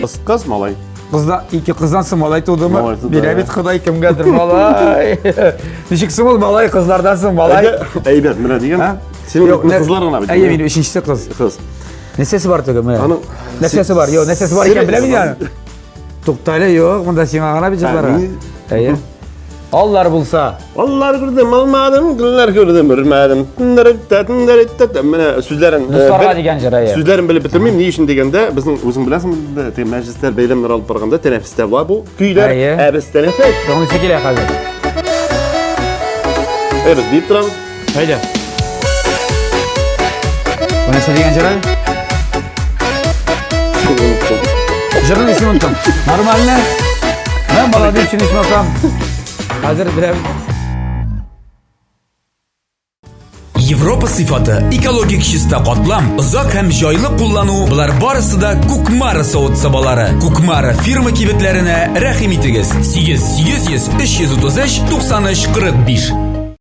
Кыз, кыз малай. Кызда ике кыздан соң малай тудымы? Малай туды. Бирә бит Ходай кемгәдер малай. Ничек соң ул малай кызлардан соң малай? Әйбәт, менә дигән. Синең Юк, кызлар гына бит. Әйе, минем өченчесе кыз. Кыз. Нәрсәсе бар түгел менә? Аның Нәрсәсе бар? Юк, нәрсәсе бар икән беләм инде аны. Туктале, юк, монда сиңа гына бит җырларга. Әйе. Аллар булса. Аллар күрдем, алмадым, гөлләр күрдем, өрмәдем. Тындырытта, тындырытта. Менә сүзләрен э, Дусларга дигән җыр, әйе. Сүзләрен белеп бетермим, ни өчен дигәндә, безнең үзең беләсең, теге мәҗлесләр, бәйрәмнәр алып барганда тәнәфестә була бу көйләр. Ә без тәнәфес. Тыңлыйсы килә хәзер. Ә без дип торабыз. Әйдә. Бу нәрсә дигән җыр әле? Җырның исемен оныттым. Нормально. Мен молодец, ичмасам. Хәзер беләм. Европа сыйфаты, экологик чиста катлам, озак һәм җайлы куллану, болар барысы да Кукмара савыт-сабалары. Кукмара фирма кибетләренә рәхим итегез. 8 800 333 93 45.